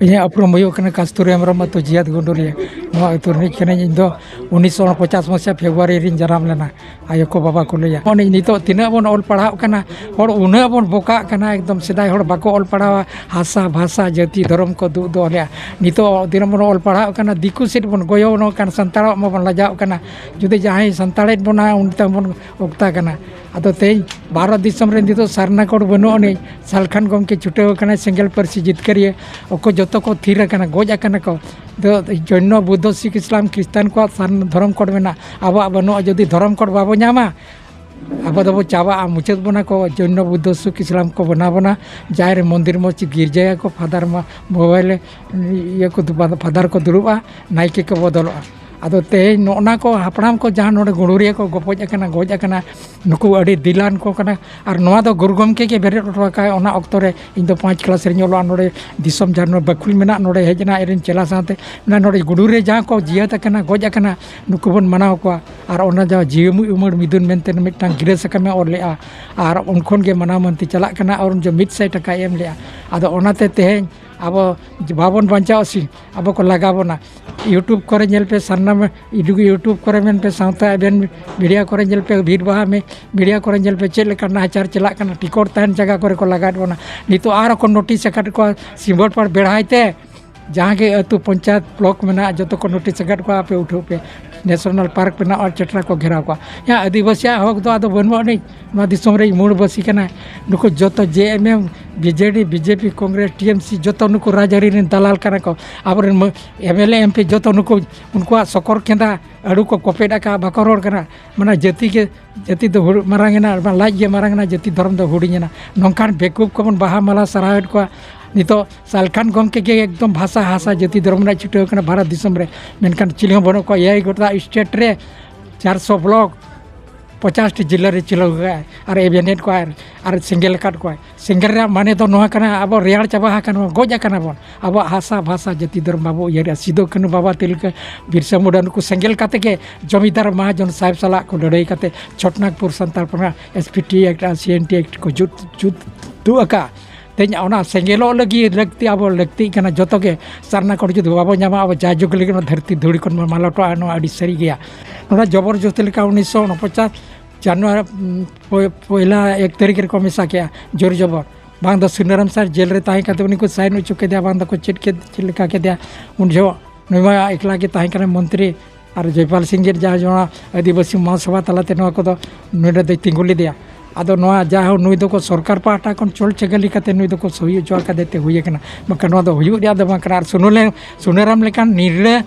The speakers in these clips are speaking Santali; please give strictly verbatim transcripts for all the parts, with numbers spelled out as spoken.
ᱤᱧᱟᱹᱜ ᱩᱯᱨᱩᱢ ᱦᱩᱭᱩᱜ ᱠᱟᱱᱟ ᱠᱟᱥᱛᱩᱨᱤ ᱦᱮᱢᱵᱨᱚᱢ, ᱟᱹᱛᱩ ᱡᱤᱭᱟᱹᱛ ᱜᱩᱰᱩᱨᱤᱭᱟᱹ᱾ ᱱᱚᱣᱟ ᱟᱹᱛᱩ ᱨᱤᱱᱤᱡ ᱠᱟᱹᱱᱟᱹᱧ ᱤᱧ ᱫᱚ᱾ ᱩᱱᱤᱥᱥᱚ ᱯᱚᱧᱪᱟᱥ ᱢᱟᱥᱤᱦᱟ ᱯᱷᱮᱵᱽᱨᱩᱣᱟᱨᱤ ᱨᱤᱧ ᱡᱟᱱᱟᱢ ᱞᱮᱱᱟ, ᱟᱭᱳ ᱠᱚ ᱵᱟᱵᱟ ᱠᱚ ᱞᱟᱹᱭᱟ᱾ ᱱᱚᱜᱼᱚᱭ ᱱᱤᱛᱚᱜ ᱛᱤᱱᱟᱹᱜ ᱵᱚᱱ ᱚᱞ ᱯᱟᱲᱦᱟᱜ ᱠᱟᱱᱟ, ᱦᱚᱲ ᱩᱱᱟᱹᱜ ᱵᱚᱱ ᱵᱚᱠᱟᱜ ᱠᱟᱱᱟ, ᱮᱠᱫᱚᱢ ᱥᱮᱫᱟᱭ ᱦᱚᱲ ᱵᱟᱠᱚ ᱚᱞ ᱯᱟᱲᱦᱟᱣᱟ, ᱦᱟᱥᱟ ᱵᱷᱟᱥᱟ ᱡᱟᱹᱛᱤ ᱫᱷᱚᱨᱚᱢ ᱠᱚ ᱫᱩᱜ ᱫᱚᱦᱚ ᱞᱮᱜᱼᱟ᱾ ᱱᱤᱛᱚᱜ ᱫᱤᱱᱟᱹᱢ ᱵᱚᱱ ᱚᱞ ᱯᱟᱲᱦᱟᱜ ᱠᱟᱱᱟ, ᱫᱤᱠᱩ ᱥᱮᱫ ᱵᱚᱱ ᱜᱚᱭᱚᱱᱚᱜ ᱠᱟᱱᱟ, ᱥᱟᱱᱛᱟᱲᱟᱜ ᱢᱟᱵᱚᱱ ᱞᱟᱡᱟᱣ ᱠᱟᱱᱟ᱾ ᱡᱩᱫᱤ ᱡᱟᱦᱟᱸᱭ ᱥᱟᱱᱛᱟᱲᱮᱫ ᱵᱚᱱᱟ, ᱩᱱᱤ ᱛᱟᱵᱚᱱ ᱚᱠᱛᱟ ᱠᱟᱱᱟ᱾ ᱟᱫᱚ ᱛᱮᱦᱮᱧ ᱵᱷᱟᱨᱚᱛ ᱫᱤᱥᱚᱢ ᱨᱮ ᱱᱤᱛᱚᱜ ᱥᱟᱨᱱᱟ ᱠᱳᱰ ᱵᱟᱹᱱᱩᱜ ᱟᱹᱱᱤᱡ, ᱥᱟᱞᱠᱷᱟᱱ ᱜᱚᱢᱠᱮ ᱪᱷᱩᱴᱟᱹᱣ ᱟᱠᱟᱱᱟᱭ ᱥᱮᱸᱜᱮᱞ ᱯᱟᱹᱨᱥᱤ ᱡᱤᱛᱠᱟᱹᱨᱤᱭᱟᱹ᱾ ᱚᱠᱚ ᱡᱚᱛᱚ ᱠᱚ ᱛᱷᱤᱨ ᱟᱠᱟᱱᱟ, ᱜᱚᱡ ᱟᱠᱟᱱᱟ ᱠᱚ᱾ ᱫᱚ ᱡᱚᱭᱱᱚ, ᱵᱩᱫᱽᱫᱷᱚ, ᱥᱤᱠᱷ, ᱤᱥᱞᱟᱢ, ᱠᱷᱨᱤᱥᱴᱟᱱ ᱠᱚᱣᱟᱜ ᱥᱟᱨᱱᱟ ᱫᱷᱚᱨᱚᱢ ᱠᱳᱰ ᱢᱮᱱᱟᱜᱼᱟ, ᱟᱵᱚᱣᱟᱜ ᱵᱟᱹᱱᱩᱜᱼᱟ᱾ ᱡᱩᱫᱤ ᱫᱷᱚᱨᱚᱢ ᱠᱳᱰ ᱵᱟᱵᱚ ᱧᱟᱢᱟ, ᱟᱵᱚ ᱫᱚᱵᱚ ᱪᱟᱵᱟᱜᱼᱟ, ᱢᱩᱪᱟᱹᱫ ᱵᱚᱱᱟ ᱠᱚ᱾ ᱡᱚᱭᱱᱚ, ᱵᱩᱫᱽᱫᱷᱚ, ᱥᱤᱠᱷ, ᱤᱥᱞᱟᱢ ᱠᱚ ᱵᱮᱱᱟᱣ ᱵᱚᱱᱟ᱾ ᱡᱟᱦᱮᱨ ᱨᱮ, ᱢᱚᱱᱫᱤᱨ, ᱢᱚᱥᱡᱤᱫ, ᱜᱤᱨᱡᱟᱹᱭᱟᱠᱚ, ᱯᱷᱟᱫᱟᱨ ᱢᱟ ᱢᱳᱵᱟᱭᱤᱞ ᱨᱮ ᱤᱭᱟᱹ ᱠᱚ ᱫᱩ-, ᱯᱷᱟᱫᱟᱨ ᱠᱚ ᱫᱩᱲᱩᱵᱼᱟ, ᱱᱟᱭᱠᱮ ᱠᱚ ᱵᱚᱫᱚᱞᱚᱜᱼᱟ᱾ ᱟᱫᱚ ᱛᱮᱦᱮᱧ ᱱᱚᱜᱼᱚ ᱱᱟ ᱠᱚ ᱦᱟᱯᱲᱟᱢ ᱠᱚ ᱡᱟᱦᱟᱸ ᱱᱚᱰᱮ ᱜᱩᱰᱩᱨᱤᱭᱟᱹ ᱠᱚ ᱜᱚᱯᱚᱡ ᱟᱠᱟᱱᱟ, ᱜᱚᱡ ᱟᱠᱟᱱᱟ, ᱱᱩᱠᱩ ᱟᱹᱰᱤ ᱫᱤᱞᱟᱱ ᱠᱚ ᱠᱟᱱᱟ᱾ ᱟᱨ ᱱᱚᱣᱟ ᱫᱚ ᱜᱩᱨᱩ ᱜᱚᱢᱠᱮ ᱜᱮ ᱵᱮᱨᱮᱫ ᱦᱚᱴᱚ ᱟᱠᱟᱫ᱾ ᱚᱱᱟ ᱚᱠᱛᱚ ᱨᱮ ᱤᱧ ᱫᱚ ᱯᱟᱸᱪ ᱠᱞᱟᱥ ᱨᱮᱧ ᱚᱞᱚᱜᱼᱟ᱾ ᱱᱚᱰᱮ ᱫᱤᱥᱚᱢ ᱡᱟᱦᱟᱸ ᱱᱚᱰᱮ ᱵᱟᱹᱠᱷᱩᱞ ᱢᱮᱱᱟᱜ, ᱱᱚᱰᱮ ᱦᱮᱡ ᱮᱱᱟ ᱟᱡ ᱨᱮᱱ ᱪᱮᱞᱟ ᱥᱟᱶᱛᱮ, ᱢᱮᱱᱟ, "ᱱᱚᱰᱮ ᱜᱩᱰᱩᱨᱤᱭᱟᱹ ᱡᱟᱦᱟᱸ ᱠᱚ ᱡᱤᱭᱟᱹᱛ ᱟᱠᱟᱱᱟ, ᱜᱚᱡ ᱟᱠᱟᱱᱟ, ᱱᱩᱠᱩ ᱵᱚᱱ ᱢᱟᱱᱟᱣ ᱠᱚᱣᱟ᱾" ᱟᱨ ᱚᱱᱟ ᱡᱟᱦᱟᱸ ᱡᱤᱣᱤ ᱩᱢᱟᱹᱲ ᱢᱤᱫᱩᱱ ᱢᱮᱱᱛᱮ ᱢᱤᱫᱴᱟᱝ ᱜᱤᱨᱟᱹ ᱥᱟᱠᱟᱢᱮ ᱚᱞ ᱞᱮᱜᱼᱟ, ᱟᱨ ᱩᱱ ᱠᱷᱚᱱ ᱜᱮ ᱢᱟᱱᱟᱣ ᱢᱟᱹᱱᱛᱤ ᱪᱟᱞᱟᱜ ᱠᱟᱱᱟ᱾ ᱟᱨ ᱩᱱ ᱡᱚᱦᱚᱜ ᱢᱤᱫ ᱥᱟᱭ ᱴᱟᱠᱟᱭ ᱮᱢ ᱞᱮᱜᱼᱟ᱾ ᱟᱫᱚ ᱚᱱᱟᱛᱮ ᱛᱮᱦᱮᱧ ᱟᱵᱚ ᱵᱟᱵᱚᱱ ᱵᱟᱧᱪᱟᱣ ᱥᱤ ᱟᱵᱚ ᱠᱚ ᱞᱟᱜᱟ ᱵᱚᱱᱟ᱾ YouTube ᱠᱚᱨᱮ ᱧᱮᱞ ᱯᱮ, ᱥᱟᱨᱱᱟ ᱢᱮ-, YouTube ᱠᱚᱨᱮ ᱢᱮᱱ ᱯᱮ, ᱥᱟᱶᱛᱟ ᱮᱵᱷᱮᱱ ᱢᱤᱰᱤᱭᱟ ᱠᱚᱨᱮ ᱧᱮᱞ ᱯᱮ, ᱵᱷᱤᱲ ᱵᱟᱦᱟ ᱢᱮ-, ᱢᱤᱰᱤᱭᱟ ᱠᱚᱨᱮ ᱧᱮᱞ ᱯᱮ, ᱪᱮᱫ ᱞᱮᱠᱟ ᱱᱟᱦᱟᱪᱟᱨ ᱪᱟᱞᱟᱜ ᱠᱟᱱᱟ᱾ ᱴᱤᱠᱚᱴ ᱛᱟᱦᱮᱱ ᱡᱟᱭᱜᱟ ᱠᱚᱨᱮ ᱠᱚ ᱞᱟᱜᱟᱣᱮᱫ ᱵᱚᱱᱟ᱾ ᱱᱤᱛᱚᱜ ᱟᱨᱦᱚᱸ ᱠᱚ ᱱᱳᱴᱤᱥ ᱟᱠᱟᱫ ᱠᱚᱣᱟ, ᱥᱤᱸᱜᱟᱹᱲ ᱯᱟᱲ ᱵᱮᱲᱦᱟᱭ ᱛᱮ ᱡᱟᱦᱟᱸ ᱜᱮ ᱟᱹᱛᱩ ᱯᱚᱧᱪᱟᱭᱮᱛ ᱵᱞᱚᱠ ᱢᱮᱱᱟᱜᱼᱟ, ᱡᱚᱛᱚ ᱠᱚ ᱱᱳᱴᱤᱥ ᱟᱠᱟᱫ ᱠᱚᱣᱟ, ᱟᱯᱮ ᱩᱴᱷᱟᱹᱣ ᱯᱮ᱾ ᱱᱮᱥᱚᱱᱟᱞ ᱯᱟᱨᱠ ᱢᱮᱱᱟᱜᱼᱟ, ᱪᱮᱴᱨᱟ ᱠᱚ ᱜᱷᱮᱨᱟᱣ ᱠᱚᱣᱟ᱾ ᱭᱟ, ᱟᱹᱫᱤᱵᱟᱹᱥᱤᱭᱟᱜ ᱦᱚᱠ ᱫᱚ ᱟᱫᱚ ᱵᱟᱹᱱᱩᱜ ᱟᱹᱱᱤᱡ᱾ ᱱᱚᱣᱟ ᱫᱤᱥᱚᱢ ᱨᱮ ᱢᱩᱲᱵᱟᱹᱥᱤ ᱠᱟᱱᱟᱭ᱾ ᱱᱩᱠᱩ ᱡᱚᱛᱚ JMM, BJD, BJP, Congress, TMC, ᱡᱚᱛᱚ ᱱᱩᱠᱩ ᱨᱟᱡᱽᱟᱹᱨᱤ ᱨᱮᱱ ᱫᱟᱞᱟᱞ ᱠᱟᱱᱟ ᱠᱚ᱾ ᱟᱵᱚᱨᱮᱱ ᱢᱟᱹ-, MLA, MP ᱡᱚᱛᱚ ᱱᱩᱠᱩ, ᱩᱱᱠᱩᱣᱟᱜ ᱥᱚᱠᱚᱨ ᱠᱮᱸᱫᱟ ᱟᱹᱰᱩ ᱠᱚ ᱠᱚᱯᱮᱫ ᱟᱠᱟᱫ, ᱵᱟᱠᱚ ᱨᱚᱲ ᱠᱟᱱᱟ᱾ ᱢᱟᱱᱮ ᱡᱟᱹᱛᱤ ᱜᱮ, ᱡᱟᱹᱛᱤ ᱫᱚ ᱦᱩᱲᱩ ᱢᱟᱨᱟᱝ ᱮᱱᱟ, ᱟᱨ ᱵᱟᱝ ᱞᱟᱡ ᱜᱮ ᱢᱟᱨᱟᱝ ᱮᱱᱟ, ᱡᱟᱹᱛᱤ ᱫᱷᱚᱨᱚᱢ ᱫᱚ ᱦᱩᱰᱤᱧ ᱮᱱᱟ᱾ ᱱᱚᱝᱠᱟᱱ ᱵᱮᱠᱩᱵ ᱠᱚᱵᱚᱱ ᱵᱟᱦᱟ ᱢᱟᱞᱟ ᱥᱟᱨᱦᱟᱣᱮᱫ ᱠᱚᱣᱟ᱾ ᱱᱤᱛᱚᱜ ᱥᱟᱞᱠᱷᱟᱱ ᱜᱚᱢᱠᱮ ᱜᱮ ᱮᱠᱫᱚᱢ ᱵᱷᱟᱥᱟ ᱦᱟᱥᱟ ᱡᱟᱹᱛᱤ ᱫᱷᱚᱨᱚᱢ ᱨᱮᱱᱟᱜ ᱪᱷᱩᱴᱟᱹᱣ ᱠᱟᱱᱟ ᱵᱷᱟᱨᱚᱛ ᱫᱤᱥᱚᱢ ᱨᱮ, ᱢᱮᱱᱠᱷᱟᱱ ᱪᱤᱞᱤ ᱦᱚᱸ ᱵᱟᱹᱱᱩᱜ ᱠᱚᱣᱟ᱾ ᱮᱭᱟᱭ ᱜᱚᱴᱟ ᱥᱴᱮᱴ ᱨᱮ ᱪᱟᱨᱥᱚ ᱵᱞᱚᱠ, ᱯᱚᱪᱟᱥ ᱴᱤ ᱡᱤᱞᱟᱹ ᱨᱮ ᱪᱤᱞᱟᱹᱣ ᱠᱟᱜᱼᱟᱭ ᱟᱨ ᱮᱵᱷᱮᱱᱮᱫ ᱠᱚᱣᱟᱭ ᱟᱨ ᱥᱮᱸᱜᱮᱞ ᱟᱠᱟᱫ ᱠᱚᱣᱟᱭ᱾ ᱥᱮᱸᱜᱮᱞ ᱨᱮᱭᱟᱜ ᱢᱟᱱᱮ ᱫᱚ ᱱᱚᱣᱟ ᱠᱟᱱᱟ, ᱟᱵᱚ ᱨᱮᱭᱟᱲ ᱪᱟᱵᱟ ᱟᱠᱟᱱ ᱵᱚᱱ, ᱜᱚᱡ ᱟᱠᱟᱱᱟ ᱵᱚᱱ᱾ ᱟᱵᱚᱣᱟᱜ ᱦᱟᱥᱟ ᱵᱷᱟᱥᱟ ᱡᱟᱹᱛᱤ ᱫᱷᱚᱨᱚᱢ ᱵᱟᱵᱚ ᱩᱭᱦᱟᱹᱨᱮᱜᱼᱟ᱾ ᱥᱤᱫᱩ ᱠᱟᱹᱱᱦᱩ, ᱵᱟᱵᱟ ᱛᱤᱞᱠᱟᱹ, ᱵᱤᱨᱥᱟ ᱢᱩᱱᱰᱟ, ᱱᱩᱠᱩ ᱥᱮᱸᱜᱮᱞ ᱠᱟᱛᱮ ᱜᱮ ᱡᱚᱢᱤᱫᱟᱨ ᱢᱟᱦᱟᱡᱚᱱ ᱥᱟᱦᱮᱵᱽ ᱥᱟᱞᱟᱜ ᱠᱚ ᱞᱟᱹᱲᱦᱟᱹᱭ ᱠᱟᱛᱮ ᱪᱷᱚᱴᱱᱟᱜᱽᱯᱩᱨ ᱥᱟᱱᱛᱟᱲ ᱯᱟᱨᱜᱟᱱᱟ SPT Act ᱟᱨ CNT Act ᱠᱚ ᱡᱩᱛ, ᱡᱩᱛ ᱛᱩᱫ ᱟᱠᱟᱫᱼᱟ᱾ ᱛᱮᱦᱮᱧ ᱚᱱᱟ ᱥᱮᱸᱜᱮᱞᱚᱜ ᱞᱟᱹᱜᱤᱫ ᱞᱟᱹᱠᱛᱤ, ᱟᱵᱚ ᱞᱟᱹᱠᱛᱤᱜ ᱠᱟᱱᱟ ᱡᱚᱛᱚ ᱜᱮ᱾ ᱥᱟᱨᱱᱟ ᱠᱳᱰ ᱡᱩᱫᱤ ᱵᱟᱵᱚ ᱧᱟᱢᱟ, ᱟᱵᱚ ᱡᱟᱭᱡᱩᱜᱽ ᱞᱟᱹᱜᱤᱫ ᱱᱚᱣᱟ ᱫᱷᱟᱹᱨᱛᱤ ᱫᱷᱩᱲᱤ ᱠᱷᱚᱱ ᱵᱚᱱ ᱢᱟᱞᱚᱴᱚᱜᱼᱟ, ᱱᱚᱣᱟ ᱟᱹᱰᱤ ᱥᱟᱹᱨᱤ ᱜᱮᱭᱟ᱾ ᱱᱚᱰᱮ ᱡᱚᱵᱚᱨ ᱡᱚᱥᱛᱤ ᱞᱮᱠᱟ ᱩᱱᱤᱥᱥᱚ ᱩᱱᱯᱚᱪᱟᱥ ᱡᱟᱱᱩᱣᱟᱨᱤ, ᱩᱢ, ᱯᱚᱭ-, ᱯᱚᱭᱞᱟ ᱮᱠ ᱛᱟᱹᱨᱤᱠᱷ ᱨᱮᱠᱚ ᱢᱮᱥᱟ ᱠᱮᱜᱼᱟ ᱡᱳᱨ ᱡᱚᱵᱚᱨ᱾ ᱵᱟᱝ ᱫᱚ ᱥᱩᱱᱟᱨᱟᱢ ᱥᱟᱨ ᱡᱮᱞ ᱨᱮ ᱛᱟᱦᱮᱸ ᱠᱟᱛᱮ ᱩᱱᱤ ᱠᱚ ᱥᱟᱭᱤᱱ ᱦᱚᱪᱚ ᱠᱮᱫᱮᱭᱟ, ᱵᱟᱝ ᱫᱚᱠᱚ ᱪᱮᱫ ᱠᱮᱫ, ᱪᱮᱫ ᱞᱮᱠᱟ ᱠᱮᱫᱮᱭᱟ᱾ ᱩᱱ ᱡᱚᱦᱚᱜ ᱱᱩᱭ ᱢᱟ ᱮᱠᱞᱟ ᱜᱮ ᱛᱟᱦᱮᱸ ᱠᱟᱱᱟ ᱢᱚᱱᱛᱨᱤ, ᱟᱨ ᱡᱚᱭᱯᱟᱞ ᱥᱤᱝ ᱜᱮ ᱡᱟᱦᱟᱸ ᱱᱚᱣᱟ ᱟᱹᱫᱤᱵᱟᱹᱥᱤ ᱢᱚᱦᱟᱥᱚᱵᱷᱟ ᱛᱟᱞᱟᱛᱮ ᱱᱚᱣᱟ ᱠᱚᱫᱚ ᱱᱚᱰᱮ ᱫᱚᱭ ᱛᱤᱸᱜᱩ ᱞᱮᱫᱮᱭᱟ᱾ ᱟᱫᱚ ᱱᱚᱣᱟ ᱡᱟᱦᱟᱸ ᱱᱩᱭ ᱫᱚᱠᱚ ᱥᱚᱨᱠᱟᱨ ᱯᱟᱦᱴᱟ ᱠᱷᱚᱱ ᱪᱚᱞ ᱪᱟᱹᱜᱟᱹᱞᱤ ᱠᱟᱛᱮ ᱱᱩᱭ ᱫᱚᱠᱚ ᱥᱳᱭ ᱦᱚᱪᱚ ᱟᱠᱟᱫᱮ ᱛᱮ ᱦᱩᱭ ᱟᱠᱟᱱᱟ, ᱵᱟᱝᱠᱷᱟᱱ ᱱᱚᱣᱟ ᱫᱚ ᱦᱩᱭᱩᱜ ᱨᱮᱭᱟᱜ ᱫᱚ ᱵᱟᱝ ᱠᱟᱱᱟ᱾ ᱟᱨ ᱥᱩᱱᱩᱞᱮ-, ᱥᱩᱱᱟᱹᱨᱟᱢ ᱞᱮᱠᱟᱱ ᱱᱤᱨᱞᱟᱹ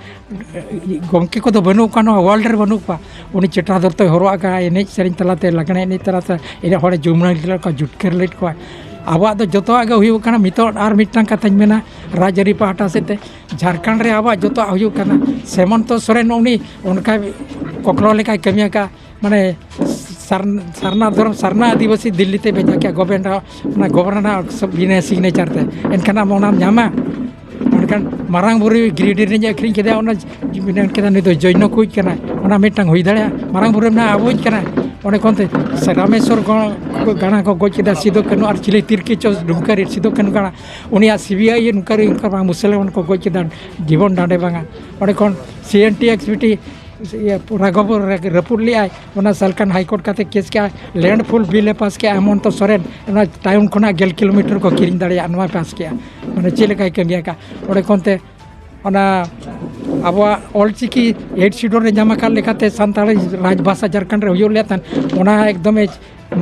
ᱜᱚᱢᱠᱮ ᱠᱚᱫᱚ ᱵᱟᱹᱱᱩᱜ ᱠᱚᱣᱟ, ᱱᱚᱣᱟ ᱣᱟᱨᱞᱰ ᱨᱮ ᱵᱟᱹᱱᱩᱜ ᱠᱚᱣᱟ᱾ ᱩᱱᱤ ᱪᱮᱴᱨᱟ ᱫᱚᱨᱛᱚᱭ ᱦᱚᱨᱚᱜ ᱟᱠᱟᱫᱼᱟ, ᱮᱱᱮᱡ ᱥᱮᱨᱮᱧ ᱛᱟᱞᱟᱛᱮ, ᱞᱟᱜᱽᱬᱮ ᱮᱱᱮᱡ ᱛᱟᱞᱟᱛᱮ ᱮᱱᱮᱡ ᱦᱚᱲᱮ ᱡᱩᱢᱲᱟᱹ ᱞᱮᱫ ᱠᱚᱣᱟ, ᱡᱩᱴᱠᱟᱹᱨ ᱞᱮᱫ ᱠᱚᱣᱟ᱾ ᱟᱵᱚᱣᱟᱜ ᱫᱚ ᱡᱚᱛᱚᱣᱟᱜ ᱜᱮ ᱦᱩᱭᱩᱜ ᱠᱟᱱᱟ᱾ ᱱᱤᱛᱚᱜ ᱟᱨ ᱢᱤᱫᱴᱟᱝ ᱠᱟᱛᱷᱟᱧ ᱢᱮᱱᱟ, ᱨᱟᱡᱽᱟᱹᱨᱤ ᱯᱟᱦᱴᱟ ᱥᱮᱫ ᱛᱮ ᱡᱷᱟᱲᱠᱷᱚᱸᱰ ᱨᱮ ᱟᱵᱚᱣᱟᱜ ᱡᱚᱛᱚᱣᱟᱜ ᱦᱩᱭᱩᱜ ᱠᱟᱱᱟ᱾ ᱥᱮᱢᱚᱱᱛᱚ ᱥᱚᱨᱮᱱ ᱩᱱᱤ ᱚᱱᱠᱟ ᱠᱚᱠᱞᱚ ᱞᱮᱠᱟᱭ ᱠᱟᱹᱢᱤ ᱟᱠᱟᱫᱼᱟ, ᱢᱟᱱᱮ ᱥᱟᱨ-, ᱥᱟᱨᱱᱟ ᱫᱷᱚᱨᱚᱢ, ᱥᱟᱨᱱᱟ ᱟᱹᱫᱤᱵᱟᱹᱥᱤ ᱫᱤᱞᱞᱤ ᱛᱮ ᱵᱷᱮᱡᱟ ᱠᱮᱜᱼᱟ, ᱜᱚᱵᱷᱚᱨᱱᱚᱨ, ᱚᱱᱟ ᱜᱚᱵᱷᱚᱨᱱᱚᱨ ᱵᱤᱱᱟᱹ ᱥᱤᱜᱽᱱᱮᱪᱟᱨ ᱛᱮ, ᱮᱱᱠᱷᱟᱱ ᱟᱢ ᱚᱱᱟᱢ ᱧᱟᱢᱟ? ᱢᱮᱱᱠᱷᱟᱱ ᱢᱟᱨᱟᱝ ᱵᱩᱨᱩ ᱜᱤᱨᱤᱰᱤ ᱨᱤᱱᱤᱡ ᱟᱹᱠᱷᱨᱤᱧ ᱠᱮᱫᱮᱭᱟ, ᱚᱱᱟ ᱢᱮᱱ ᱠᱮᱫᱟ ᱱᱩᱭ ᱫᱚ ᱡᱚᱭᱱᱚ ᱠᱚᱭᱤᱡ ᱠᱟᱱᱟᱭ, ᱚᱱᱟ ᱢᱤᱫᱴᱟᱝ ᱦᱩᱭ ᱫᱟᱲᱮᱭᱟᱜᱼᱟ? ᱢᱟᱨᱟᱝ ᱵᱩᱨᱩ ᱢᱮᱱᱟ ᱟᱵᱚᱭᱤᱡ ᱠᱟᱱᱟᱭ᱾ ᱚᱸᱰᱮ ᱠᱷᱚᱱ ᱛᱮ ᱨᱟᱢᱮᱥᱣᱚᱨ ᱜᱚ-, ᱜᱟᱲᱟ ᱠᱚ ᱜᱚᱡ ᱠᱮᱫᱟ, ᱥᱤᱫᱩ ᱠᱟᱹᱱᱦᱩ ᱟᱨ ᱪᱤᱞᱤ ᱛᱤᱨᱠᱤ ᱪᱚ ᱰᱩᱢᱠᱟᱹ ᱨᱮ ᱥᱤᱫᱩ ᱠᱟᱹᱱᱦᱩ ᱜᱟᱲᱟ, ᱩᱱᱤᱭᱟᱜ ᱥᱤᱵᱤᱟᱭ ᱱᱚᱝᱠᱟ ᱨᱮ ᱚᱱᱠᱟ ᱵᱟᱝ ᱢᱩᱥᱞᱟᱹ ᱠᱚ ᱜᱚᱡ ᱠᱮᱫᱟ, ᱡᱤᱵᱚᱱ ᱰᱟᱸᱰᱮ ᱵᱟᱝᱟ᱾ ᱚᱸᱰᱮ ᱠᱷᱚᱱ ᱥᱤ N T X B T ᱤᱭᱟᱹ ᱨᱟᱜᱷᱚᱵ ᱨᱟᱯᱩᱫ ᱞᱮᱫᱼᱟᱭ, ᱚᱱᱟ ᱥᱟᱞᱠᱷᱟᱱ ᱦᱟᱭ ᱠᱳᱨᱴ ᱠᱟᱛᱮ ᱠᱮᱥ ᱠᱮᱜᱼᱟ, ᱞᱮᱱᱰ ᱯᱷᱩᱞ ᱵᱤᱞ ᱮ ᱯᱟᱥ ᱠᱮᱜᱼᱟ ᱦᱮᱢᱚᱱᱛᱚ ᱥᱚᱨᱮᱱ, ᱚᱱᱟ ᱴᱟᱣᱩᱱ ᱠᱷᱚᱱᱟᱜ ᱜᱮᱞ ᱠᱤᱞᱳᱢᱤᱴᱟᱨ ᱠᱚ ᱠᱤᱨᱤᱧ ᱫᱟᱲᱮᱭᱟᱜᱼᱟ ᱱᱚᱣᱟ ᱯᱟᱥ ᱠᱮᱜᱼᱟ᱾ ᱢᱟᱱᱮ ᱪᱮᱫ ᱞᱮᱠᱟᱭ ᱠᱟᱹᱢᱤ ᱟᱠᱟᱫ᱾ ᱚᱸᱰᱮ ᱠᱷᱚᱱ ᱛᱮ ᱚᱱᱟ ᱟᱵᱚᱣᱟᱜ ᱚᱞ ᱪᱤᱠᱤ ᱮᱭᱤᱴ ᱥᱤᱰᱩᱞ ᱨᱮ ᱧᱟᱢ ᱟᱠᱟᱫ ᱞᱮᱠᱟᱛᱮ ᱥᱟᱱᱛᱟᱲᱤ ᱨᱟᱡᱽ ᱵᱷᱟᱥᱟ ᱡᱷᱟᱲᱠᱷᱚᱸᱰ ᱨᱮ ᱦᱩᱭᱩᱜ ᱞᱮᱫ ᱛᱟᱦᱮᱸᱫ, ᱚᱱᱟ ᱮᱠᱫᱚᱢᱮ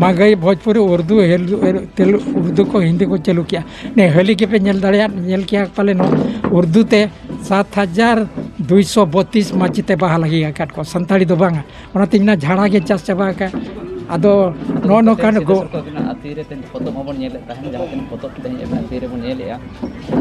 ᱢᱟᱜᱟᱹᱭ ᱵᱷᱳᱡᱽᱯᱩᱨᱤ ᱩᱨᱫᱩ ᱦᱮᱞ-, ᱛᱮᱞᱩ-, ᱩᱨᱫᱩ ᱠᱚ ᱦᱤᱱᱫᱤ ᱠᱚ ᱪᱟᱹᱞᱩ ᱠᱮᱜᱼᱟ᱾ ᱱᱮ ᱦᱟᱹᱞᱤ ᱜᱮᱯᱮ ᱧᱮᱞ ᱫᱟᱲᱮᱭᱟᱜ, ᱧᱮᱞ ᱠᱮᱜᱼᱟ ᱯᱟᱞᱮ ᱱᱚᱣᱟ ᱩᱨᱫᱩ ᱛᱮ ᱥᱟᱛ ᱦᱟᱡᱟᱨ ᱫᱩᱭᱥᱚ ᱵᱚᱛᱤᱥ ᱢᱟᱹᱪᱤ ᱛᱮ ᱵᱟᱦᱟ ᱞᱟᱜᱤ ᱟᱠᱟᱫ ᱠᱚ, ᱥᱟᱱᱛᱟᱲᱤ ᱫᱚ ᱵᱟᱝᱟ᱾ ᱚᱱᱟᱛᱮ ᱤᱧ ᱢᱮᱱᱟ ᱡᱷᱟᱲᱟ ᱜᱮ ᱪᱟᱥ ᱪᱟᱵᱟ ᱟᱠᱟᱫ᱾ ᱟᱫᱚ ᱱᱚᱜᱼᱚ ᱱᱚᱝᱠᱟᱱ ᱥᱤᱫᱩ ᱜᱚ- ᱥᱤᱛᱩ ᱟᱹᱠᱤᱱᱟᱜ ᱛᱤ ᱨᱮ ᱛᱮᱦᱮᱧ ᱯᱚᱛᱚᱵ ᱦᱚᱸᱵᱚᱱ ᱧᱮᱞᱮᱫ ᱛᱟᱦᱮᱸᱫ, ᱡᱟᱦᱟᱸ ᱛᱤᱱᱟᱹᱜ ᱯᱚᱛᱚᱵ ᱛᱮᱦᱮᱧ ᱟᱹᱠᱤᱱᱟᱜ ᱛᱤ ᱨᱮᱵᱚᱱ ᱧᱮᱞᱮᱫᱼᱟ,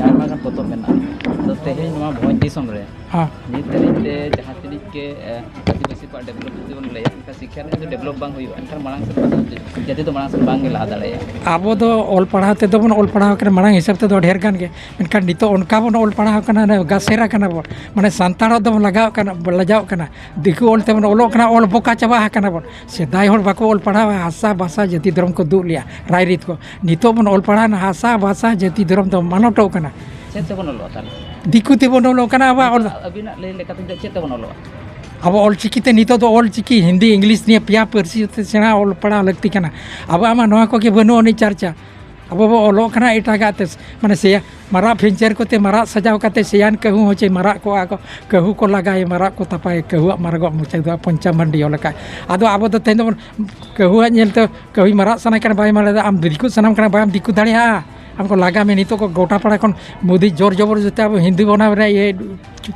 ᱟᱭᱢᱟ ᱜᱟᱱ ᱯᱚᱛᱚᱵ ᱢᱮᱱᱟᱜᱼᱟ᱾ ᱟᱫᱚ ᱛᱮᱦᱮᱧ ᱱᱚᱣᱟ ᱵᱷᱚᱸᱡᱽ ᱫᱤᱥᱚᱢ ᱨᱮ ᱦᱮᱸ᱾ ᱱᱤᱛ ᱫᱷᱟᱹᱨᱤᱡ ᱛᱮ ᱡᱟᱦᱟᱸ ᱛᱤᱱᱟᱹᱜ ᱜᱮ, ᱮ, ᱟᱹᱫᱤᱵᱟᱹᱥᱤ ᱠᱚᱣᱟᱜ ᱰᱮᱵᱷᱞᱚᱯ ᱡᱩᱫᱤ ᱵᱚᱱ ᱞᱟᱹᱭᱟ, ᱮᱱᱠᱷᱟᱱ ᱥᱤᱠᱠᱷᱟ ᱨᱮᱱᱟᱜ ᱡᱩᱫᱤ ᱰᱮᱵᱷᱞᱚᱯ ᱵᱟᱝ ᱦᱩᱭᱩᱜᱼᱟ, ᱮᱱᱠᱷᱟᱱ ᱢᱟᱲᱟᱝ ᱥᱮᱫ ᱡᱟᱹᱛᱤ ᱫᱚ ᱢᱟᱲᱟᱝ ᱥᱮᱫ ᱵᱟᱝ ᱜᱮ ᱞᱟᱦᱟ ᱫᱟᱲᱮᱭᱟᱜᱼᱟ᱾ ᱟᱵᱚ ᱫᱚ ᱚᱞ ᱯᱟᱲᱦᱟᱣ ᱛᱮᱫᱚ ᱵᱚᱱ ᱚᱞ ᱯᱟᱲᱦᱟᱣ ᱠᱟᱱᱟ ᱢᱟᱲᱟᱝ ᱦᱤᱥᱟᱹᱵ ᱛᱮᱫᱚ ᱰᱷᱮᱨ ᱜᱟᱱ ᱜᱮ, ᱢᱮᱱᱠᱷᱟᱱ ᱱᱤᱛᱚᱜ ᱚᱱᱠᱟ ᱵᱚᱱ ᱚᱞ ᱯᱟᱲᱦᱟᱣ ᱠᱟᱱᱟ, ᱜᱟᱥᱮᱨᱟ ᱠᱟᱱᱟ ᱵᱚᱱ, ᱢᱟᱱᱮ ᱥᱟᱱᱛᱟᱲ ᱫᱚᱵᱚᱱ ᱞᱟᱜᱟᱣ ᱠᱟᱱᱟ, ᱞᱟᱡᱟᱣ ᱠᱟᱱᱟ, ᱫᱤᱠᱩ ᱚᱞ ᱛᱮᱵᱚᱱ ᱚᱞᱚᱜ ᱠᱟᱱᱟ, ᱚᱞ ᱵᱚᱠᱟ ᱪᱟᱵᱟ ᱟᱠᱟᱱᱟ ᱵᱚᱱ᱾ ᱥᱮᱫᱟᱭ ᱦᱚᱲ ᱵᱟᱠᱚ ᱚᱞ ᱯᱟᱲᱦᱟᱣᱟ, ᱦᱟᱥᱟ ᱵᱷᱟᱥᱟ ᱡᱟᱹᱛᱤ ᱫᱷᱚᱨᱚᱢ ᱠᱚ ᱫᱩᱜ ᱞᱮᱜᱼᱟ᱾ ᱨᱟᱭᱨᱤᱛ ᱠᱚ᱾ ᱱᱤᱛᱚᱜ ᱵᱚᱱ ᱚᱞ ᱯᱟᱲᱦᱟᱣ ᱮᱱᱟ, ᱦᱟᱥᱟ ᱵᱷᱟᱥᱟ ᱡᱟᱹᱛᱤ ᱫᱷᱚᱨᱚᱢ ᱫᱚ ᱢᱟᱞᱚᱴᱚᱜ ᱠᱟᱱᱟ᱾ ᱪᱮᱫ ᱛᱮᱵᱚᱱ ᱚᱞᱚᱜᱼᱟ ᱛᱟᱦᱚᱞᱮ? ᱫᱤᱠᱩ ᱛᱮᱵᱚᱱ ᱚᱞᱚᱜ ᱠᱟᱱᱟ᱾ ᱟᱵᱚᱣᱟᱜ ᱚᱞ ᱟᱹᱵᱤᱱᱟᱜ ᱞᱟᱹᱭ ᱞᱮᱠᱟᱛᱮ ᱫᱚ ᱪᱮᱫ ᱛᱮᱵᱚᱱ ᱚᱞᱚᱜᱼᱟ? ᱟᱵᱚ ᱚᱞ ᱪᱤᱠᱤ ᱛᱮ, ᱱᱤᱛᱚᱜ ᱫᱚ ᱚᱞ ᱪᱤᱠᱤ, ᱦᱤᱱᱫᱤ, ᱤᱝᱞᱤᱥ ᱱᱤᱭᱟᱹ ᱯᱮᱭᱟ ᱯᱟᱹᱨᱥᱤ ᱛᱮ ᱥᱮᱬᱟ ᱚᱞ ᱯᱟᱲᱦᱟᱣ ᱞᱟᱹᱠᱛᱤ ᱠᱟᱱᱟ᱾ ᱟᱵᱚᱣᱟᱜ ᱢᱟ ᱱᱚᱣᱟ ᱠᱚᱜᱮ ᱵᱟᱹᱱᱩᱜ ᱟᱹᱱᱤᱡ ᱪᱟᱨᱪᱟ᱾ ᱟᱵᱚ ᱵᱚ ᱚᱞᱚᱜ ᱠᱟᱱᱟ ᱮᱴᱟᱜᱟᱜ ᱛᱮ, ᱢᱟᱱᱮ ᱥᱮᱭᱟ ᱢᱟᱨᱟᱜ ᱯᱤᱧᱪᱟᱹᱨ ᱠᱚᱛᱮ ᱢᱟᱨᱟᱜ ᱥᱟᱡᱟᱣ ᱠᱟᱛᱮ ᱥᱮᱭᱟᱱ ᱠᱟᱹᱦᱩ ᱦᱚᱸ ᱪᱮ ᱢᱟᱨᱟᱜ ᱠᱚᱜᱼᱟ ᱠᱚ, ᱠᱟᱹᱦᱩ ᱠᱚ ᱞᱟᱜᱟᱭ, ᱢᱟᱨᱟᱜ ᱠᱚ ᱛᱟᱯᱟᱭ, ᱠᱟᱹᱦᱩᱣᱟᱜ ᱢᱟᱨᱟᱜᱚᱜ ᱢᱚᱪᱟ ᱫᱚ ᱯᱚᱧᱪᱟᱢ ᱢᱟᱱᱰᱤ ᱚᱞ ᱟᱠᱟᱫ᱾ ᱟᱫᱚ ᱟᱵᱚ ᱫᱚ ᱛᱮᱦᱮᱧ ᱫᱚᱵᱚᱱ ᱠᱟᱹᱦᱩᱣᱟᱜ ᱧᱮᱞ ᱛᱮ ᱠᱟᱹᱦᱩᱭ ᱢᱟᱨᱟᱜ ᱥᱟᱱᱟᱭ ᱠᱟᱱᱟ, ᱵᱟᱭ ᱢᱟᱨᱟᱜ ᱫᱟ, ᱟᱢ ᱫᱤᱠᱩ ᱥᱟᱱᱟᱢ ᱠᱟᱱᱟ, ᱵᱟᱢ ᱫᱤᱠᱩ ᱫᱟᱲᱮᱭᱟᱜᱼᱟ᱾ ᱟᱢ ᱠᱚ ᱞᱟᱜᱟ ᱢᱮ ᱱᱤᱛᱚᱜ ᱠᱚ ᱜᱚᱴᱟ ᱯᱟᱲᱟ ᱠᱷᱚᱱ ᱢᱳᱫᱤ ᱡᱳᱨ ᱡᱚᱵᱚᱨ ᱡᱚᱛᱮ ᱟᱵᱚ ᱦᱤᱱᱫᱩ ᱵᱚᱱᱟ ᱨᱮ ᱤᱭᱟᱹ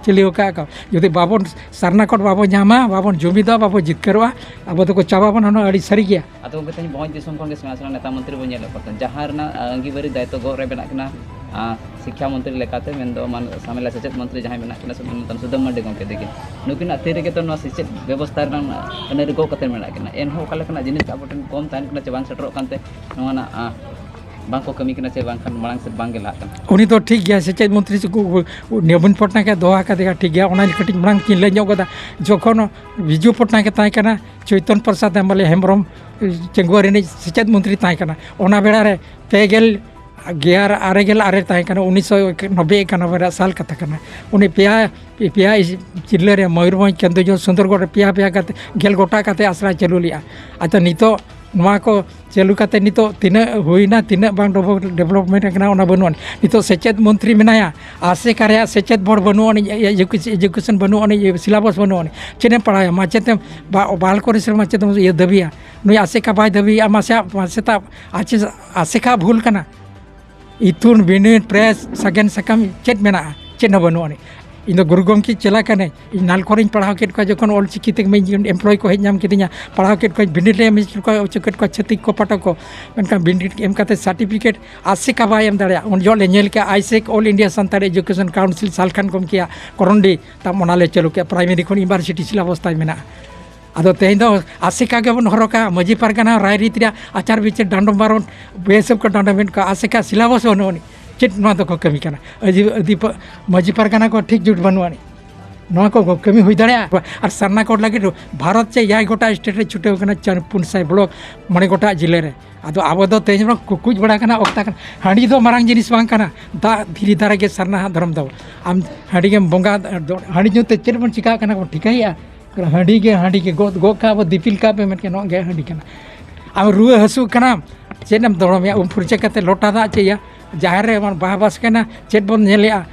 ᱪᱤᱞᱤ ᱟᱠᱟᱫ ᱠᱚ᱾ ᱡᱩᱫᱤ ᱵᱟᱵᱚᱱ ᱥᱟᱨᱱᱟ ᱠᱳᱰ ᱵᱟᱵᱚᱱ ᱧᱟᱢᱟ, ᱵᱟᱵᱚᱱ ᱡᱩᱢᱤᱫᱚᱜᱼᱟ, ᱵᱟᱵᱚᱱ ᱡᱤᱛᱠᱟᱹᱨᱚᱜᱼᱟ, ᱟᱵᱚ ᱫᱚᱠᱚ ᱪᱟᱵᱟ ᱵᱚᱱᱟ, ᱱᱚᱣᱟ ᱟᱹᱰᱤ ᱥᱟᱹᱨᱤ ᱜᱮᱭᱟ᱾ ᱟᱫᱚ ᱜᱚᱢᱠᱮ, ᱛᱮᱦᱮᱧ ᱵᱷᱚᱸᱡᱽ ᱫᱤᱥᱚᱢ ᱠᱷᱚᱱ ᱜᱮ ᱥᱮᱬᱟ ᱥᱮᱬᱟ ᱱᱮᱛᱟ ᱢᱚᱱᱛᱨᱤ ᱵᱚᱱ ᱧᱮᱞᱮᱫ ᱠᱚᱣᱟ, ᱡᱟᱦᱟᱸ ᱨᱮᱱᱟᱜ, ᱟ, ᱟᱹᱝᱜᱤᱵᱷᱟᱹᱨᱤ ᱫᱟᱭᱤᱛᱛᱚ ᱜᱚᱜ ᱨᱮ ᱢᱮᱱᱟᱜ ᱠᱤᱱᱟ, ᱟ, ᱥᱤᱠᱠᱷᱟ ᱢᱚᱱᱛᱨᱤ ᱞᱮᱠᱟᱛᱮ, ᱢᱮᱱᱫᱚ ᱢᱟᱱ-, ᱥᱟᱢᱮᱞᱟ ᱥᱮᱪᱮᱫ ᱢᱚᱱᱛᱨᱤ ᱡᱟᱦᱟᱸᱭ ᱢᱮᱱᱟᱜ ᱠᱤᱱᱟ, ᱥᱩᱫᱟᱹᱢ ᱢᱟᱱᱰᱤ ᱜᱚᱢᱠᱮ ᱛᱟᱹᱠᱤᱱ, ᱱᱩᱠᱤᱱᱟᱜ ᱛᱤ ᱨᱮᱜᱮ ᱛᱚ ᱱᱚᱣᱟ ᱥᱮᱪᱮᱫ ᱵᱮᱵᱚᱥᱛᱷᱟ ᱨᱮᱱᱟᱜ ᱟᱹᱱᱟᱹᱨᱤ ᱜᱚᱜ ᱠᱟᱛᱮ ᱢᱮᱱᱟᱜ ᱠᱤᱱᱟ᱾ ᱮᱱᱦᱚᱸ ᱚᱠᱟ ᱞᱮᱠᱟᱱᱟᱜ ᱡᱤᱱᱤᱥ ᱟᱵᱚ ᱴᱷᱮᱱ ᱠᱚᱢ ᱛᱟᱦᱮᱱ ᱠᱟᱱᱟ ᱪᱮ ᱵᱟᱝ ᱥᱮᱴᱮᱨᱚᱜ ᱠᱟᱱᱛᱮ ᱱᱚᱣᱟ ᱨᱮᱱᱟᱜ, ᱟ, ᱵᱟᱝ ᱠᱚ ᱠᱟᱹᱢᱤ ᱠᱟᱱᱟ ᱪᱮ ᱵᱟᱝᱠᱷᱟᱱ ᱢᱟᱲᱟᱝ ᱥᱮᱫ ᱵᱟᱝ ᱜᱮ ᱞᱟᱦᱟᱜ ᱠᱟᱱᱟ? ᱩᱱᱤ ᱫᱚ ᱴᱷᱤᱠ ᱜᱮᱭᱟ, ᱥᱮᱪᱮᱫ ᱢᱚᱱᱛᱨᱤ ᱥᱮ ᱠᱚ, ᱱᱚᱵᱤᱱ ᱯᱚᱴᱱᱟᱭᱮᱠ ᱮ ᱫᱚᱦᱚ ᱟᱠᱟᱫᱮᱭᱟ, ᱴᱷᱤᱠ ᱜᱮᱭᱟ, ᱚᱱᱟ ᱠᱟᱹᱴᱤᱡ ᱢᱟᱲᱟᱝ ᱠᱤᱱ ᱞᱟᱹᱭ ᱧᱚᱜ ᱠᱟᱫᱟ᱾ ᱡᱚᱠᱷᱚᱱ ᱵᱤᱡᱩ ᱯᱚᱴᱱᱟᱭᱮᱠ ᱮ ᱛᱟᱦᱮᱸ ᱠᱟᱱᱟ, ᱪᱳᱭᱛᱚᱱ ᱯᱨᱚᱥᱟᱫᱽ ᱦᱮᱢᱵᱨᱚᱢ ᱪᱮᱝᱜᱩᱣᱟ ᱨᱤᱱᱤᱡ ᱥᱮᱪᱮᱫ ᱢᱚᱱᱛᱨᱤ ᱛᱟᱦᱮᱸ ᱠᱟᱱᱟ, ᱚᱱᱟ ᱵᱮᱲᱟ ᱨᱮ ᱯᱮ ᱜᱮᱞ ᱜᱮᱞ ᱟᱨᱮ ᱜᱮᱞ ᱟᱨᱮ ᱛᱟᱦᱮᱸ ᱠᱟᱱᱟ, ᱩᱱᱤᱥᱥᱚ ᱱᱚᱵᱵᱳᱭ ᱮᱠᱟᱱᱚᱵᱵᱳᱭ ᱨᱮᱭᱟᱜ ᱥᱟᱞ ᱠᱟᱛᱷᱟ ᱠᱟᱱᱟ᱾ ᱩᱱᱤ ᱯᱮᱭᱟ, ᱯᱮᱭᱟ ᱡᱤᱞᱟᱹ ᱨᱮ ᱢᱚᱭᱩᱨᱵᱷᱚᱸᱡᱽ, ᱠᱮᱱᱫᱩᱡᱷᱚᱨ, ᱥᱩᱱᱫᱚᱨᱜᱚᱲ ᱨᱮ ᱯᱮᱭᱟ ᱯᱮᱭᱟ ᱠᱟᱛᱮ ᱜᱮᱞ ᱜᱚᱴᱟ ᱠᱟᱛᱮ ᱟᱥᱲᱟᱭ ᱪᱟᱹᱞᱩ ᱞᱮᱜᱼᱟ᱾ ᱟᱫᱚ ᱱᱤᱛᱚᱜ ᱱᱚᱣᱟ ᱠᱚ ᱪᱟᱹᱞᱩ ᱠᱟᱛᱮ ᱱᱤᱛᱚᱜ ᱛᱤᱱᱟᱹᱜ ᱦᱩᱭᱱᱟ, ᱛᱤᱱᱟᱹᱜ ᱵᱟᱝ ᱰᱮᱵᱷᱞᱚᱯᱢᱮᱱᱴ ᱠᱟᱱᱟ, ᱚᱱᱟ ᱵᱟᱹᱱᱩᱜ ᱟᱹᱱᱤᱡ᱾ ᱱᱤᱛᱚᱜ ᱥᱮᱪᱮᱫ ᱢᱚᱱᱛᱨᱤ ᱢᱮᱱᱟᱭᱟ, ᱟᱥᱮᱠᱟ ᱨᱮᱭᱟᱜ ᱥᱮᱪᱮᱫ ᱵᱳᱨᱰ ᱵᱟᱹᱱᱩᱜ ᱟᱹᱱᱤᱡ, ᱮᱡᱩᱠᱮᱥ-, ᱮᱡᱩᱠᱮᱥᱚᱱ ᱵᱟᱹᱱᱩᱜ ᱟᱹᱱᱤᱡ, ᱥᱤᱞᱟᱵᱚᱥ ᱵᱟᱹᱱᱩᱜ ᱟᱹᱱᱤᱡ᱾ ᱪᱮᱫ ᱮᱢ ᱯᱟᱲᱦᱟᱣᱟ? ᱢᱟᱪᱮᱫ ᱮᱢ ᱵᱟ-, ᱵᱟᱞ ᱠᱚᱨᱮ ᱥᱮ ᱢᱟᱪᱮᱫ ᱮᱢ ᱤᱭᱟᱹ ᱫᱟᱹᱵᱤᱭᱟ? ᱱᱩᱭ ᱟᱥᱮᱠᱟ ᱵᱟᱭ ᱫᱟᱹᱵᱤᱭᱮᱜᱼᱟ, ᱢᱟᱥᱮ, ᱢᱟᱥᱮᱛᱟᱜ ᱟᱪᱮ-, ᱟᱥᱮᱠᱟ ᱵᱷᱩᱞ ᱠᱟᱱᱟ᱾ ᱤᱛᱩᱱ, ᱵᱤᱱᱤᱰ, ᱯᱨᱮᱥ, ᱥᱟᱜᱮᱱ ᱥᱟᱠᱟᱢ ᱪᱮᱫ ᱢᱮᱱᱟᱜᱼᱟ? ᱪᱮᱫ ᱦᱚᱸ ᱵᱟᱹᱱᱩᱜ ᱟᱹᱱᱤᱡ᱾ ᱤᱧ ᱫᱚ ᱜᱩᱨᱩ ᱜᱚᱢᱠᱮ ᱪᱮᱞᱟ ᱠᱟᱹᱱᱟᱹᱧ᱾ ᱤᱧ ᱱᱟᱞᱠᱷᱚᱨᱤᱧ ᱯᱟᱲᱦᱟᱣ ᱠᱮᱫ ᱠᱚᱣᱟ, ᱡᱚᱠᱷᱚᱱ ᱚᱞ ᱪᱤᱠᱤ ᱛᱮ ᱤᱧ ᱮᱢᱯᱞᱚᱭ ᱠᱚ ᱦᱮᱡ ᱧᱟᱢ ᱠᱤᱫᱤᱧᱟ, ᱯᱟᱲᱦᱟᱣ ᱠᱮᱫ ᱠᱚᱣᱟᱧ, ᱵᱤᱱᱤᱰ ᱞᱮ ᱮᱢ ᱦᱚᱪᱚ ᱠᱮᱫ ᱠᱚᱣᱟ ᱪᱷᱟᱹᱛᱤᱠ ᱠᱚ ᱯᱟᱴᱷᱚᱠ ᱠᱚ, ᱢᱮᱱᱠᱷᱟᱱ ᱵᱤᱱᱤᱰ ᱮᱢ ᱠᱟᱛᱮ ᱥᱟᱨᱴᱤᱯᱷᱤᱠᱮᱴ ᱟᱥᱮᱠᱟ ᱵᱟᱭ ᱮᱢ ᱫᱟᱲᱮᱭᱟᱜᱼᱟ᱾ ᱩᱱ ᱡᱚᱦᱚᱜ ᱞᱮ ᱧᱮᱞ ᱠᱮᱜᱼᱟ, ᱟᱭᱥᱮᱠ, ᱚᱞ India Santali education council Salkhan ᱜᱚᱢᱠᱮᱭᱟᱜ ᱠᱚᱨᱚᱱᱰᱤ, ᱛᱟᱢ ᱚᱱᱟ ᱞᱮ ᱪᱟᱹᱞᱩ ᱠᱮᱜᱼᱟ, ᱯᱨᱟᱭᱢᱟᱨᱤ ᱠᱷᱚᱱ ᱤᱭᱩᱱᱤᱵᱷᱟᱨᱥᱤᱴᱤ ᱥᱤᱞᱟᱵᱚᱥ ᱛᱟᱭ ᱢᱮᱱᱟᱜᱼᱟ᱾ ᱟᱫᱚ ᱛᱮᱦᱮᱧ ᱫᱚ ᱟᱥᱮᱠᱟ ᱜᱮᱵᱚᱱ ᱦᱚᱨᱚᱜᱟ, ᱢᱟᱹᱡᱷᱤ ᱯᱟᱨᱜᱟᱱᱟ ᱨᱟᱭᱨᱤᱛ ᱨᱮᱭᱟᱜ ᱟᱪᱟᱨ ᱵᱤᱪᱟᱹᱨ ᱰᱟᱸᱰᱚᱢ ᱵᱟᱨᱚᱱ ᱵᱮᱦᱤᱥᱟᱹᱵ ᱠᱚ ᱰᱟᱸᱰᱚᱢᱮᱫ ᱠᱚᱣᱟ, ᱟᱥᱮᱠᱟ ᱥᱤᱞᱟᱵᱚᱥ ᱵᱟᱹᱱᱩᱜ ᱟᱹᱱᱤᱡ᱾ ᱪᱮᱫ ᱱᱚᱣᱟ ᱫᱚᱠᱚ ᱠᱟᱹᱢᱤ ᱠᱟᱱᱟ? ᱟᱹᱫᱤ-, ᱟᱹᱫᱤ-, ᱢᱟᱹᱡᱷᱤ ᱯᱟᱨᱜᱟᱱᱟ ᱠᱚ ᱴᱷᱤᱠ ᱡᱩᱴ ᱵᱟᱹᱱᱩᱜ ᱟᱹᱱᱤᱡ᱾ ᱱᱚᱣᱟ ᱠᱚ ᱠᱟᱹᱢᱤ ᱦᱩᱭ ᱫᱟᱲᱮᱭᱟᱜᱼᱟ᱾ ᱟᱨ ᱥᱟᱨᱱᱟ ᱠᱳᱰ ᱞᱟᱹᱜᱤᱫ ᱵᱷᱟᱨᱚᱛ ᱪᱮ ᱮᱭᱟᱭ ᱜᱚᱴᱟ ᱥᱴᱮᱴ ᱨᱮ ᱪᱷᱩᱴᱟᱹᱣ ᱠᱟᱱᱟ, ᱪᱟᱨ ᱯᱩᱱ ᱥᱟᱭ ᱵᱞᱚᱠ, ᱢᱚᱬᱮ ᱜᱚᱴᱟ ᱡᱤᱞᱟᱹ ᱨᱮ᱾ ᱟᱫᱚ ᱟᱵᱚ ᱫᱚ ᱛᱮᱦᱮᱧ ᱵᱚᱱ ᱠᱩᱠᱩᱡ ᱵᱟᱲᱟ ᱠᱟᱱᱟ, ᱚᱠᱛᱟ ᱠᱟᱱᱟ᱾ ᱦᱟᱺᱰᱤ ᱫᱚ ᱢᱟᱨᱟᱝ ᱡᱤᱱᱤᱥ ᱵᱟᱝ ᱠᱟᱱᱟ, ᱫᱟᱜ ᱫᱷᱤᱨᱤ ᱫᱷᱟᱨᱮ ᱜᱮ ᱥᱟᱨᱱᱟ ᱦᱟᱸᱜ ᱫᱷᱚᱨᱚᱢ ᱫᱚ᱾ ᱟᱢ ᱦᱟᱺᱰᱤ ᱜᱮᱢ ᱵᱚᱸᱜᱟ, ᱦᱟᱺᱰᱤ ᱧᱩ ᱛᱮ ᱪᱮᱫ ᱵᱚᱱ ᱪᱤᱠᱟᱹᱜ ᱠᱟᱱᱟ ᱵᱚᱱ ᱴᱷᱤᱠᱟᱹᱭᱮᱫᱼᱟ? ᱦᱟᱺᱰᱤ ᱜᱮ, ᱦᱟᱺᱰᱤ ᱜᱮ ᱜᱚᱫ ᱜᱚᱫ ᱠᱟᱜ ᱵᱚ, ᱫᱤᱯᱤᱞ ᱠᱟᱜ ᱯᱮ ᱢᱮᱱᱠᱮ ᱱᱚᱣᱟ ᱜᱮ ᱦᱟᱺᱰᱤ ᱠᱟᱱᱟ᱾ ᱟᱢ ᱨᱩᱣᱟᱹ ᱦᱟᱹᱥᱩᱜ ᱠᱟᱱᱟᱢ, ᱪᱮᱫ ᱮᱢ ᱫᱷᱚᱨᱚᱢᱮᱭᱟ? ᱩᱢ ᱯᱷᱩᱨᱪᱟᱹ ᱠᱟᱛᱮ ᱞᱚᱴᱟ ᱫᱟᱜ ᱪᱮ ᱤᱭᱟᱹ, ᱡᱟᱦᱮᱨ ᱨᱮ ᱵᱚᱱ ᱵᱟᱦᱟ ᱵᱟᱥᱠᱮᱱᱟ, ᱪᱮᱫ ᱵᱚᱱ ᱧᱮᱞᱮᱜᱼᱟ?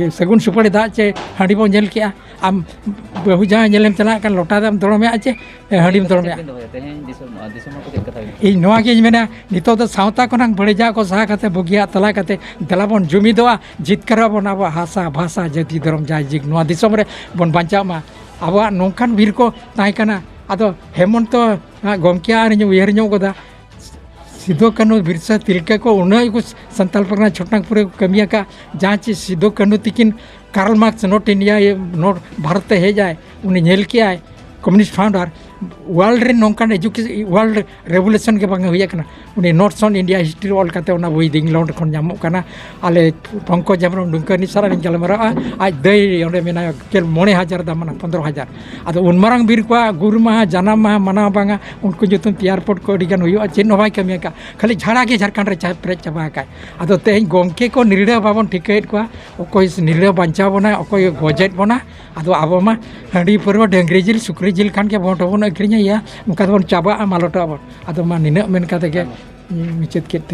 ᱥᱟᱹᱜᱩᱱ ᱥᱩᱯᱟᱹᱲᱤ ᱫᱟᱜ ᱪᱮ ᱦᱟᱺᱰᱤ ᱵᱚᱱ ᱧᱮᱞ ᱠᱮᱜᱼᱟ? ᱟᱢ ᱵᱟᱹᱦᱩ ᱡᱟᱶᱟᱭ ᱧᱮᱞᱮᱢ ᱪᱟᱞᱟᱜ ᱠᱟᱱ, ᱞᱚᱴᱟ ᱫᱟᱜ ᱮᱢ ᱫᱷᱚᱨᱚᱢᱮᱜᱼᱟ ᱪᱮ ᱦᱟᱺᱰᱤᱢ ᱫᱷᱚᱨᱚᱢᱮᱜᱼᱟ? ᱪᱮᱫ ᱵᱤᱱ ᱫᱚᱦᱚᱭᱟ ᱛᱮᱦᱮᱧ ᱫᱤᱥᱚᱢ, ᱫᱤᱥᱚᱢ ᱦᱚᱲ ᱠᱚ ᱪᱮᱫ ᱠᱟᱛᱷᱟ ᱵᱤᱱ ᱤᱧ ᱱᱚᱣᱟ ᱜᱤᱧ ᱢᱮᱱᱟ, ᱱᱤᱛᱚᱜ ᱫᱚ ᱥᱟᱶᱛᱟ ᱠᱷᱚᱱᱟᱜ ᱵᱟᱹᱲᱤᱡᱟᱜ ᱠᱚ ᱥᱟᱦᱟ ᱠᱟᱛᱮ, ᱵᱩᱜᱤᱭᱟᱜ ᱛᱟᱞᱟ ᱠᱟᱛᱮ, ᱫᱮᱞᱟ ᱵᱚᱱ ᱡᱩᱢᱤᱫᱚᱜᱼᱟ, ᱡᱤᱛᱠᱟᱹᱨᱚᱜ ᱵᱚᱱ, ᱟᱵᱚᱣᱟᱜ ᱦᱟᱥᱟ, ᱵᱷᱟᱥᱟ, ᱡᱟᱹᱛᱤ, ᱫᱷᱚᱨᱚᱢ, ᱡᱟᱭᱡᱤᱠ ᱱᱚᱣᱟ ᱫᱤᱥᱚᱢ ᱨᱮ ᱵᱚᱱ ᱵᱟᱧᱪᱟᱜ ᱢᱟ᱾ ᱟᱵᱚᱣᱟᱜ ᱱᱚᱝᱠᱟᱱ ᱵᱤᱨ ᱠᱚ ᱛᱟᱦᱮᱸ ᱠᱟᱱᱟ᱾ ᱟᱫᱚ ᱦᱮᱢᱚᱱᱛᱚ, ᱦᱟᱸᱜ, ᱜᱚᱢᱠᱮ ᱟᱨ ᱤᱧ ᱩᱭᱦᱟᱹᱨ ᱧᱚᱜ ᱜᱚᱫᱟ, ᱥᱤᱫᱩ ᱠᱟᱹᱱᱦᱩ ᱵᱤᱨᱥᱟ ᱛᱤᱞᱠᱟᱹ ᱠᱚ ᱩᱱᱟᱹᱜ ᱜᱮᱠᱚ ᱥᱟᱱᱛᱟᱲ ᱯᱟᱨᱜᱟᱱᱟ ᱪᱷᱚᱴᱱᱟᱜᱽᱯᱩᱨ ᱨᱮ ᱠᱚ ᱠᱟᱹᱢᱤ ᱟᱠᱟᱫ, ᱡᱟᱦᱟᱸ ᱪᱮ ᱥᱤᱫᱩ ᱠᱟᱹᱱᱦᱩ ᱛᱤᱠᱤᱱ Karl Marx not India, not Bharat ᱛᱮ ᱦᱮᱡ ᱟᱭ, ᱩᱱᱤ ᱧᱮᱞ ᱠᱮᱜᱼᱟᱭ, communist founder, world ᱨᱮ ᱱᱚᱝᱠᱟᱱ education, world revolution ᱜᱮ ᱵᱟᱝ ᱦᱩᱭ ᱟᱠᱟᱱᱟ᱾ ᱩᱱᱤ Notes on India History ᱚᱞ ᱠᱟᱛᱮ ᱚᱱᱟ ᱵᱳᱭ ᱫᱚ ᱤᱝᱞᱚᱱᱰ ᱠᱷᱚᱱ ᱧᱟᱢᱚᱜ ᱠᱟᱱᱟ᱾ ᱟᱞᱮ ᱯᱚᱝᱠᱚᱡᱽ ᱦᱮᱢᱵᱨᱚᱢ ᱰᱩᱢᱠᱟᱹ ᱨᱤᱱᱤᱡ ᱥᱟᱞᱟᱜ ᱞᱤᱧ ᱜᱟᱞᱢᱟᱨᱟᱜᱼᱟ, ᱟᱡ ᱫᱟᱹᱭ ᱚᱸᱰᱮ ᱢᱮᱱᱟᱭᱟ, ᱜᱮᱞ ᱢᱚᱬᱮ ᱦᱟᱡᱟᱨ ᱫᱟᱢ ᱢᱮᱱᱟᱜᱼᱟ, ᱯᱚᱱᱫᱽᱨᱚ ᱦᱟᱡᱟᱨ᱾ ᱟᱫᱚ ᱩᱱ ᱢᱟᱨᱟᱝ ᱵᱤᱨ ᱠᱚᱣᱟᱜ ᱜᱩᱨ ᱢᱟᱦᱟ, ᱡᱟᱱᱟᱢ ᱢᱟᱦᱟ ᱢᱟᱱᱟᱣ ᱵᱟᱝᱟ, ᱩᱱᱠᱩ ᱧᱩᱛᱩᱢ ᱛᱮ ᱮᱭᱟᱨᱯᱳᱨᱴ ᱠᱚ ᱟᱹᱰᱤ ᱜᱟᱱ ᱦᱩᱭᱩᱜᱼᱟ, ᱪᱮᱫ ᱦᱚᱸ ᱵᱟᱭ ᱠᱟᱹᱢᱤ ᱟᱠᱟᱫ, ᱠᱷᱟᱹᱞᱤ ᱡᱷᱟᱲᱟ ᱜᱮ ᱡᱷᱟᱲᱠᱷᱚᱸᱰ ᱨᱮ ᱪᱟ-, ᱯᱮᱨᱮᱡ ᱪᱟᱵᱟ ᱟᱠᱟᱫ᱾ ᱟᱫᱚ ᱛᱮᱦᱮᱧ ᱜᱚᱢᱠᱮ ᱠᱚ ᱱᱤᱨᱲᱟᱹ ᱵᱟᱵᱚᱱ ᱴᱷᱤᱠᱟᱹᱭᱮᱫ ᱠᱚᱣᱟ, ᱚᱠᱚᱭ ᱱᱤᱨᱲᱟᱹ ᱵᱟᱧᱪᱟᱣ ᱵᱚᱱᱟ, ᱚᱠᱚᱭ ᱜᱚᱡᱮᱫ ᱵᱚᱱᱟ᱾ ᱟᱫᱚ ᱟᱵᱚ ᱢᱟ ᱦᱟᱺᱰᱤ ᱯᱟᱹᱨᱣᱟᱹ, ᱰᱟᱹᱝᱨᱤ ᱡᱤᱞ, ᱥᱩᱠᱨᱤ ᱡᱤᱞ ᱠᱷᱟᱱ ᱜᱮ ᱵᱷᱳᱴ ᱦᱚᱸᱵᱚᱱ ᱟᱹᱠᱷᱨᱤᱧᱟ, ᱤᱭᱟᱹ, ᱚᱱᱠᱟ ᱫᱚᱵᱚᱱ ᱪᱟᱵᱟᱜᱼᱟ, ᱢᱟᱞᱚᱴᱚᱜ ᱟᱵᱚᱱ᱾ ᱟᱫᱚ ᱢᱟ ᱱᱤᱱᱟᱹᱜ ᱢᱮᱱ ᱠᱟᱛᱮ ᱜᱮ ᱤᱧ ᱢᱩᱪᱟᱹᱫ ᱠᱮᱫ ᱛᱮ᱾